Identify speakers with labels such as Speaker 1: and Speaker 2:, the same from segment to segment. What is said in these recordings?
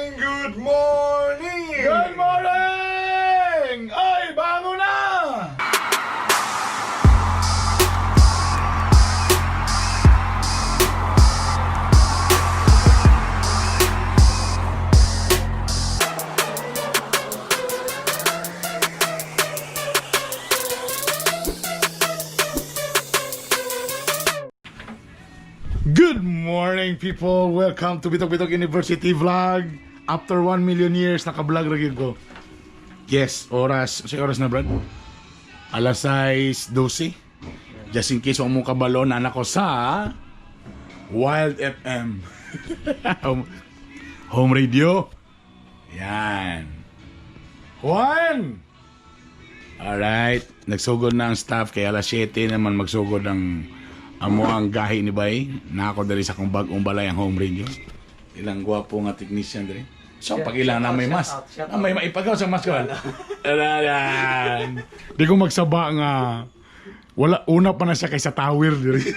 Speaker 1: Morning! Good morning!
Speaker 2: Good morning! Ay, bango na! Good morning, people! Welcome to Bitok Bitok University Vlog. After 1 million years, naka-vlog ra gyud ko. Yes, oras. Sa oras na, Brad? Alas 6:12. Just in case wa mo kabalo, nana ko sa Wild FM. Home radio. Yan. Juan! Alright. Nagsugod na ang staff kaya alas 7 naman magsugod ang amo ang gahi ni Bay. Na ako diri sa akong bagong balay ang home radio. Ilang gwapo nga technician diri. So, pag ilang na may mas. Na may maipagaw sa mas ko. Ayan. Di ko magsaba nga. Wala, una pa na siya kaysa tower diri.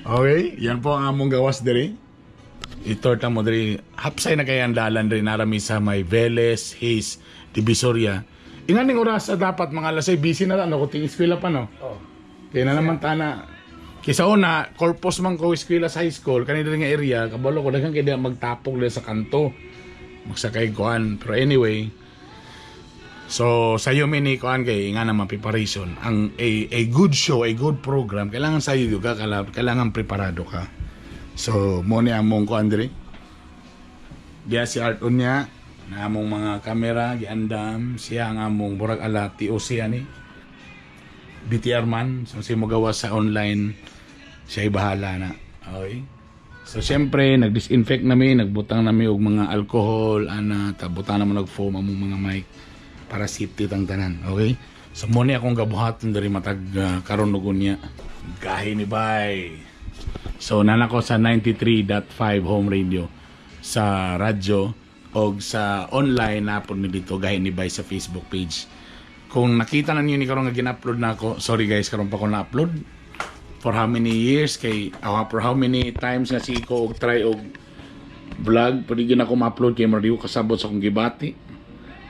Speaker 2: Okay, yan po ang among gawas diri. Itorta mo diri. Hapsay na kaya ang dalan diri narami sa may Veles, Hayes, Divisoria. Inganing oras dapat mga alas 6, busy na lang no, kuting eskwela pa no.
Speaker 3: Oh.
Speaker 2: Kaya na naman tana. Kisa una, corpus man ko eskwela sa high school, kanina nga area, kabalo ko daghan kay di magtapok diri sa kanto. Magsakay kuan. Pero anyway, so sayo mi ni kuan kay nga naman preparation. Ang a good show, a good program, kailangan sayo gyud ka, kailangan preparado ka. So mo ni among kuan diri. Diya si Art Unya, na among mga kamera giandam, siya ang among murag ala TOC ani. BTR man, so si mo gawa sa online, siya ay bahala na. Okay. So siyempre, nag-disinfect nami, nagbutang nami og mga alcohol, ana, tabutang naman og foam among mga mic para safety tang tanan. Okay? So mo ni akong gabuhaton diri matag karon og unya. Gahi ni bay. So nana ko sa 93.5 home radio sa radyo og sa online na po mi dito gahi ni bay sa Facebook page. Kung nakita na niyo ni karon nga gina-upload na ako, sorry guys, karon pa ko na-upload for how many years kay for how many times nga sige ko og try og vlog pwede gyud ako ma-upload kay murag di ko kasabot sa akong gibati,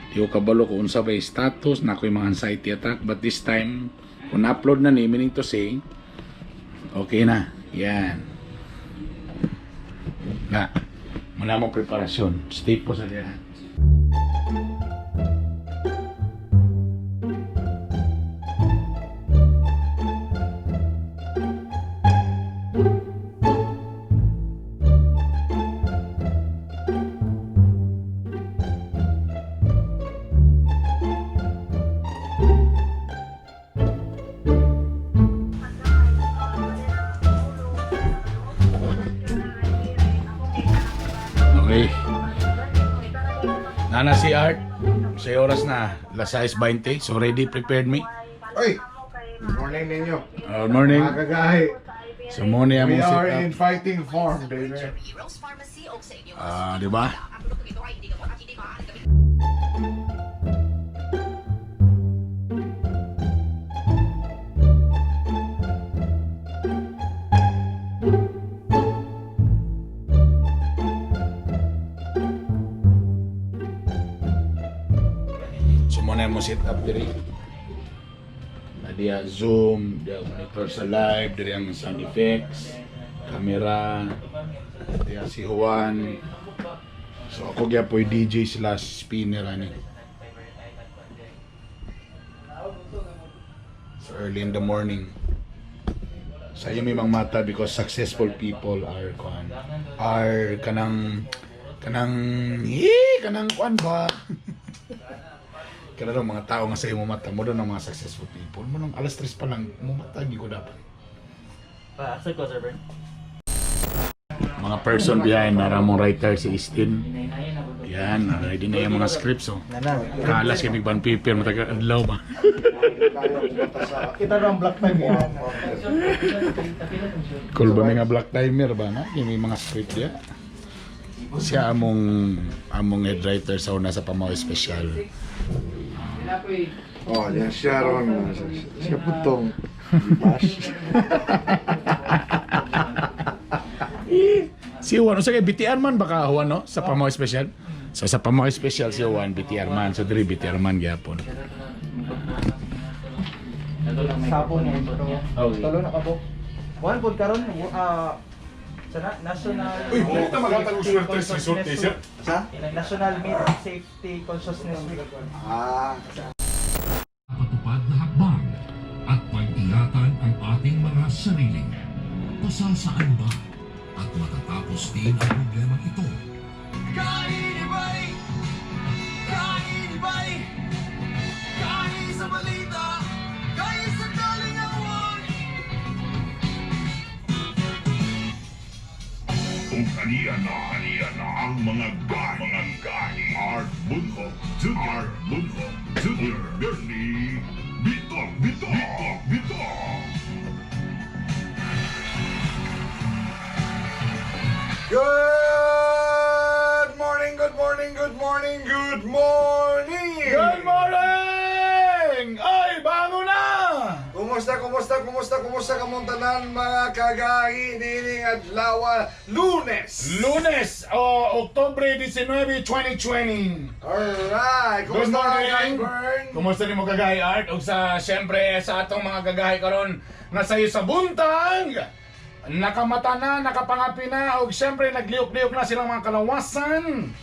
Speaker 2: di ko kabalo kung unsa ba yung status na ako yung mga anxiety attack, but this time kung na-upload na ni, meaning to say okay na yan na muna mo preparasyon, stay po sa diyan. Okay. Nana si Art, sa oras na, las 6:20. So ready, prepared me.
Speaker 1: Oy! Good morning ninyo.
Speaker 2: Good morning.
Speaker 1: Mga kagahi.
Speaker 2: So mo ni
Speaker 1: We
Speaker 2: among
Speaker 1: are
Speaker 2: setup.
Speaker 1: in fighting form, baby.
Speaker 2: Ah, di ba? So mo na mo set up diri. Na diya Zoom, diya monitor sa live, diri ang sound effects, camera, diya si Juan. So ako gyapoy DJ/spinner ani. So early in the morning. Sa iyo may mga mata because successful people are kuan are kanang kanang eh, kanang kuan ba? Kana daw mga tao nga sa imo mata mo daw ng mga successful people mo nung alas 3 pa lang mumata gyud ko dapat.
Speaker 3: Pa, ko, Sir Bern.
Speaker 2: Mga person behind nara mong writer si Istin. Yan, ready na yung mga scripts oh. Kalas kay Big Ban Paper matagal adlaw ba.
Speaker 1: Kita ang black time mo.
Speaker 2: Cool ba may nga black timer ba na? Yung may mga script ya. Siya among among head writer sa una sa Pamaw Special.
Speaker 1: Oh, yan siya ron. Siya putong. Bash.
Speaker 2: Si Si Juan, unsa kay BTR man baka Juan, no? Sa Pamaw Special. So sa Pamaw Special si Juan BTR man. So diri BTR man gyapon.
Speaker 4: Sabon niya ito.
Speaker 2: Okay.
Speaker 4: Tulo na kabo. One pod karon sa National
Speaker 2: Uy, puta, maghatag og swerte sa sulti, sir.
Speaker 1: Sa?
Speaker 4: National Meat Safety Consciousness Week.
Speaker 1: Ah.
Speaker 5: Patupad na hakbang at pag-ingatan ang ating mga sarili. Pasasaan ba at matatapos din ang problemang ito?
Speaker 6: Kainibay! Kainibay! Kain sa balita! Kain sa kalingawan!
Speaker 5: Kung kaniya na ang mga gahi, mga gahi. Art Bunho Jr. Art Bunho Jr. Bernie Bitok, Bitok, Bitok, Bitok.
Speaker 1: Good morning, good morning, good morning, good morning!
Speaker 2: Good morning! Ay, bango na!
Speaker 1: Kumusta, kumusta, kumusta, kumusta kamong tanan, mga kagahi nining adlaw, Lunes!
Speaker 2: Lunes, oh, Oktubre 19, 2020.
Speaker 1: Alright!
Speaker 2: Good
Speaker 1: Kumusta,
Speaker 2: morning!
Speaker 1: Kagahi Bern?
Speaker 2: Kumusta nimo, Kagahi Art? Ug sa syempre sa atong mga gagahi karon nasa iyo sa buntag. Nakamata na, nakapangapi na, ug syempre nagliyok-liyok na silang mga kalawasan.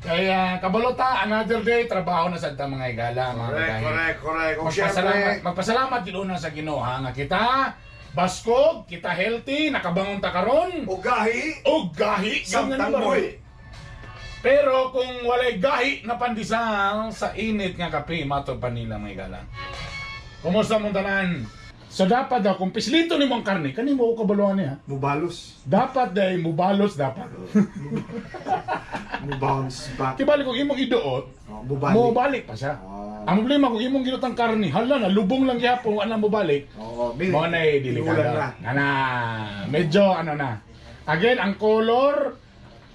Speaker 2: Kaya kabalota, another day, trabaho na sa mga higala, mga
Speaker 1: Correct,
Speaker 2: gagahi.
Speaker 1: correct, correct. Kung
Speaker 2: Magpasalamat,
Speaker 1: syempre,
Speaker 2: magpasalamat gid una sa Ginoo ha nga kita baskog, kita healthy, nakabangon ta karon.
Speaker 1: ugahi,
Speaker 2: Og gahi
Speaker 1: samtang
Speaker 2: ganyan ba ron?
Speaker 1: buhi.
Speaker 2: Pero kung walay gahi na pandesal sa init nga kape, mato pa nila may gala. Kumusta mong tanan? So dapat daw, kung pislito ni mong karne, kani mo ko kabaluan niya.
Speaker 1: Mubalos.
Speaker 2: Dapat day, mubalos dapat.
Speaker 1: Mubounce back.
Speaker 2: Kibali kung imong iduot,
Speaker 1: Oh, mubalik.
Speaker 2: mubalik pa siya.
Speaker 1: Ah.
Speaker 2: Ang problema kung imong ginutang karne, hala na, lubong lang gyapon, wala mubalik.
Speaker 1: Oo,
Speaker 2: Mo na eh, delikado.
Speaker 1: Inulan na.
Speaker 2: Na na, medyo ano na. Again, ang color,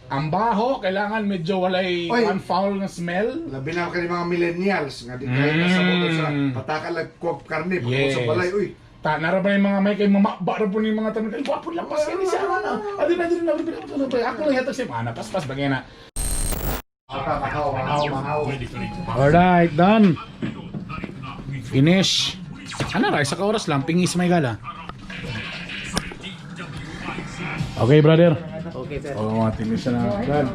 Speaker 2: ang baho, kailangan medyo walay
Speaker 1: Oy.
Speaker 2: one foul na smell.
Speaker 1: Labi na kani mga millennials nga di kayo kasabot sa pataka lag kuwab karne pag
Speaker 2: Yes.
Speaker 1: sa balay, uy.
Speaker 2: Ta nara ba yung mga may kay mamaba ra po ni mga tanong kay gwapo lang pas kini siya ano. Adi na dili na dili na ako lang hatag siya ana paspas bagay na.
Speaker 1: Mahaw, mahaw, mahaw.
Speaker 2: Alright, done. Finish. Ano ra isa ka oras lang pingis may gala. Okay, brother.
Speaker 3: Okay, sir.
Speaker 2: Oo, oh, tinis na. Done.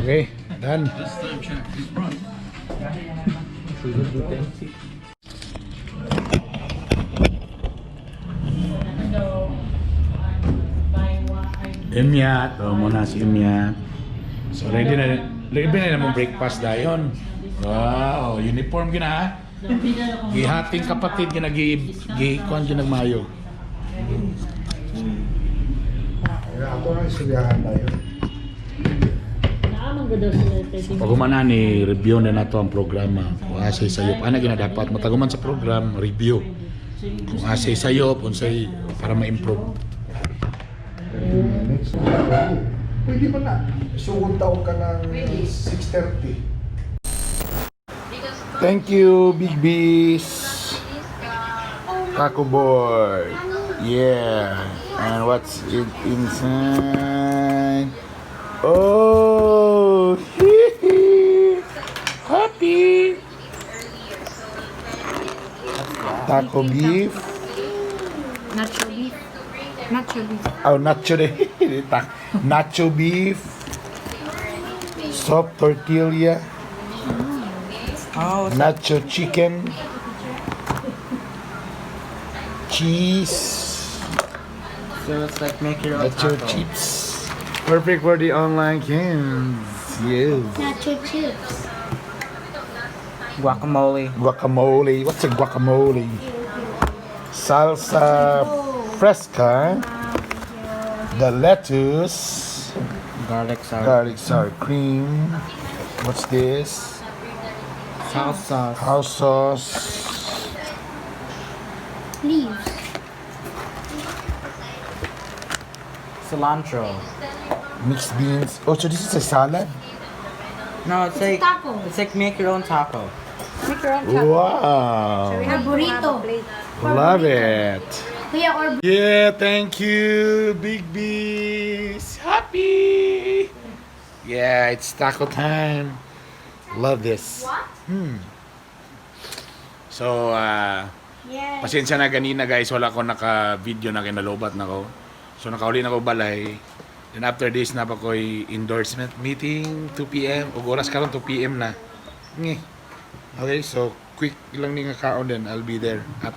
Speaker 2: Okay, done. Imyat. Oh, muna si Imyat. So ready na mong breakfast dayon. Wow, uniform gina ha. Gihating kapatid gina gi gi kuan gina mayo.
Speaker 1: Kaya ato na istoryahan tayo.
Speaker 2: Pag na ni review na nato ang programa. Kung asay sayop, ana gina dapat mataguman sa program review. Kung asay sayop, unsay para ma-improve.
Speaker 1: 30 minutes. Pwede ba na? Sugod taon ka ng 6:30.
Speaker 2: Thank you, Big Bees. Taco Boy. Yeah. And what's it inside? Oh, happy. Taco beef.
Speaker 7: Nacho beef. Nacho beef.
Speaker 2: Oh, nacho de nacho beef. Soft tortilla.
Speaker 4: Oh,
Speaker 2: Nacho chicken. Cheese.
Speaker 3: So it's like make your own
Speaker 2: Nacho
Speaker 3: taco.
Speaker 2: chips. Perfect for the online kids. Yes.
Speaker 7: Nacho chips.
Speaker 3: Guacamole.
Speaker 2: Guacamole. What's a guacamole? Salsa fresca. The lettuce.
Speaker 3: Garlic sour.
Speaker 2: Garlic sour cream. What's this?
Speaker 3: House sauce.
Speaker 2: House sauce.
Speaker 7: Leaves.
Speaker 3: Cilantro.
Speaker 2: Mixed beans. Oh, so this is a salad?
Speaker 3: No, it's
Speaker 7: It's a
Speaker 3: like
Speaker 7: taco.
Speaker 3: it's like make your own taco.
Speaker 7: Make your own taco.
Speaker 2: Wow.
Speaker 7: A burrito.
Speaker 2: Love it.
Speaker 7: Kuya, or
Speaker 2: Yeah, thank you, Big Bees. Happy. Yeah, it's taco time. Love this.
Speaker 7: What?
Speaker 2: So,
Speaker 7: Yeah.
Speaker 2: pasensya na ganina guys, wala ko naka-video na kinalobat na ko. So nakauli na ko balay. Then after this na pa ko'y endorsement meeting 2 p.m. Ug oras karon 2 p.m. na. Ngi. Okay, so quick lang ni nga kaon then I'll be there up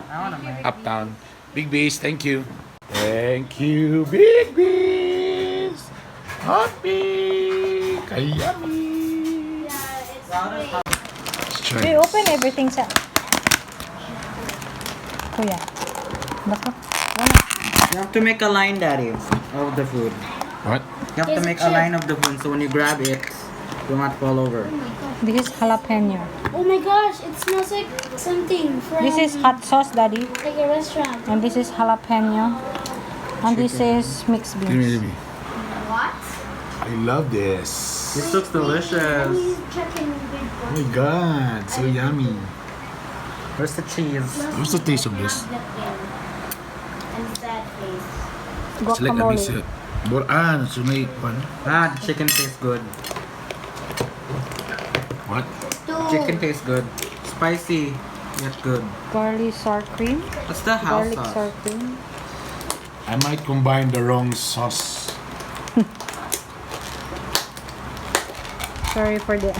Speaker 2: uptown. Big Bees, thank you. Thank you, Big Bees. Happy kayami. Let's try
Speaker 8: We
Speaker 2: this.
Speaker 8: open everything sa... Kuya. Baka.
Speaker 3: You have to make a line, Daddy, of the food.
Speaker 2: What?
Speaker 3: You have to
Speaker 7: There's a
Speaker 3: make a
Speaker 7: chip.
Speaker 3: line of the food so when you grab it, it will not fall over.
Speaker 8: This is jalapeno.
Speaker 7: Oh my gosh, it smells like something from
Speaker 8: This is hot sauce, Daddy.
Speaker 7: like a restaurant.
Speaker 8: And this is jalapeno. And this is mixed
Speaker 2: Give me,
Speaker 8: beans.
Speaker 2: give me.
Speaker 7: What?
Speaker 2: I love this.
Speaker 3: This looks delicious.
Speaker 7: He's checking with
Speaker 2: Oh my god, so yummy.
Speaker 3: Where's the cheese?
Speaker 2: What's the taste of this?
Speaker 7: And sad face.
Speaker 2: It's like a
Speaker 8: Guacamole.
Speaker 2: mix. Boran, so may one.
Speaker 3: Ah, the chicken tastes good.
Speaker 2: What?
Speaker 7: Two.
Speaker 3: Chicken tastes good. Spicy, yet good.
Speaker 8: Garlic sour cream.
Speaker 3: What's the house
Speaker 8: Garlic
Speaker 3: sauce?
Speaker 8: sour cream.
Speaker 2: I might combine the wrong sauce.
Speaker 8: Sorry for the...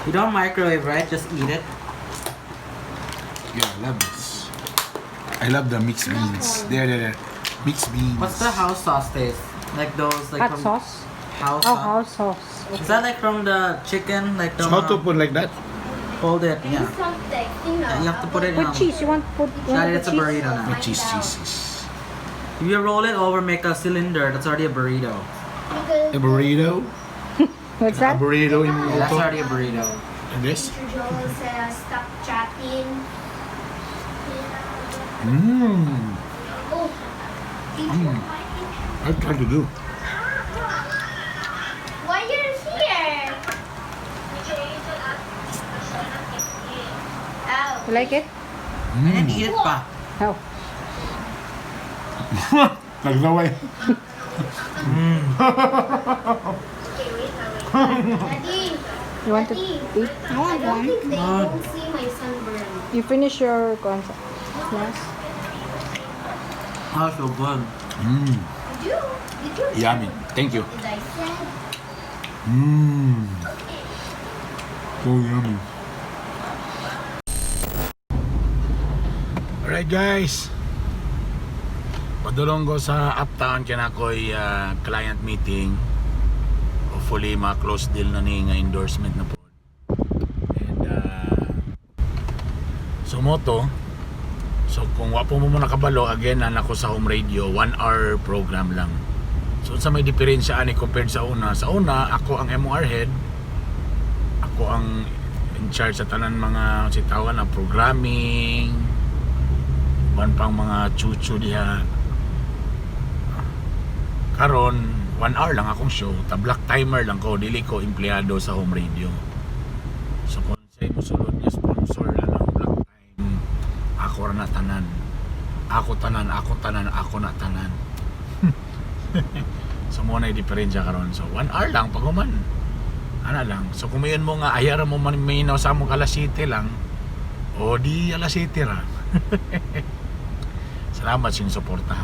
Speaker 3: You don't microwave, right? Just eat it.
Speaker 2: Yeah, I love this. I love the mixed beans. There, there, there. Mixed beans.
Speaker 3: What's the house sauce taste? Like those, like
Speaker 8: Hot
Speaker 3: from
Speaker 8: sauce?
Speaker 3: house
Speaker 8: Oh,
Speaker 3: sauce.
Speaker 8: house sauce.
Speaker 3: Is that like from the chicken? Like the
Speaker 2: So how to put like that?
Speaker 3: Hold it, yeah.
Speaker 7: Something. You know,
Speaker 3: You have to put it in.
Speaker 8: Put cheese. You want put, you want
Speaker 3: Daddy,
Speaker 8: to
Speaker 3: it's
Speaker 8: put
Speaker 3: a
Speaker 8: cheese?
Speaker 3: burrito now.
Speaker 2: Oh, cheese, cheese, cheese.
Speaker 3: If you roll it over, make a cylinder. That's already a burrito.
Speaker 7: Because
Speaker 2: A burrito.
Speaker 8: What's
Speaker 2: A
Speaker 8: that?
Speaker 2: burrito in
Speaker 3: Yeah, that's
Speaker 2: luto.
Speaker 3: already a burrito.
Speaker 2: And this?
Speaker 7: Teacher Joel says stop chatting.
Speaker 2: Mmm.
Speaker 7: Oh, teacher, why
Speaker 2: I trying to do.
Speaker 7: Why you're here? Oh.
Speaker 8: You like it?
Speaker 3: I didn't eat it pa.
Speaker 8: Oh.
Speaker 2: Naglaway.
Speaker 7: Okay, wait, wait. Daddy,
Speaker 8: You want to
Speaker 7: Daddy,
Speaker 8: eat?
Speaker 7: I want I don't think they won't see my sunburn.
Speaker 8: You finish your concept. Yes.
Speaker 3: Oh, so good.
Speaker 7: Did you? Did you?
Speaker 2: Yummy. Thank you.
Speaker 7: Did I said?
Speaker 2: Mmm. So yummy. Alright guys. Padulong ko sa Uptown kaya ako'y client meeting. Hopefully ma-close deal na ni nga endorsement na po. And so moto. So kung wa po mo nakabalo again na ako sa home radio, 1 hour program lang. So sa may diferensya ani compared sa una? Sa una, ako ang MOR head. Ako ang in charge sa tanan mga sitawan na programming, uban pang mga chuchu diha. Karon, 1 hour lang akong show. Ta-block timer lang ko, dili ko empleyado sa home radio. So kung say mo sulod nga sponsor ano block time, ako ra na tanan. Ako tanan, ako tanan, ako na tanan. So mo na yung diferensya karon. So 1 hour lang pag human. Ana lang. So kung mayon mo nga ayara mo man minaw sa among alas 7 lang, o di alas 7 ra. Salamat sa inyong suporta.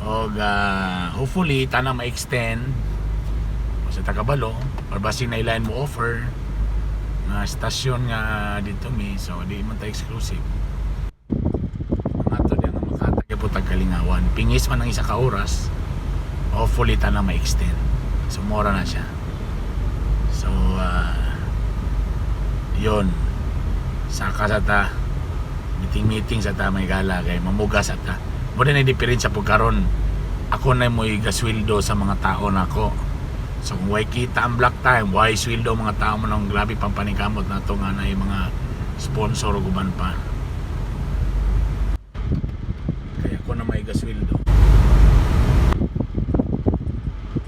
Speaker 2: Og hopefully tana ma-extend sa Takabalo or basing na ilain mo offer nga stasyon nga dito mi, so di man ta exclusive. Ang ato diya nga makatag po tag kalingawan, pingis man ang isa ka oras, hopefully tana ma-extend. So mora na siya. So yun, saka sa ta meeting meeting sa ta may gala kay mamuga sa ta mo na diferensya po karon. Ako na mo'y gasweldo sa mga tao nako. So kung way kita ang block time, why sweldo mga tao mo nang grabe pang panikamot na to nga na yung mga sponsor ug uban pa. Kaya ako na may gasweldo.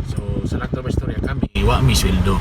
Speaker 2: So sa Lacto Istorya kami, wa mi sweldo.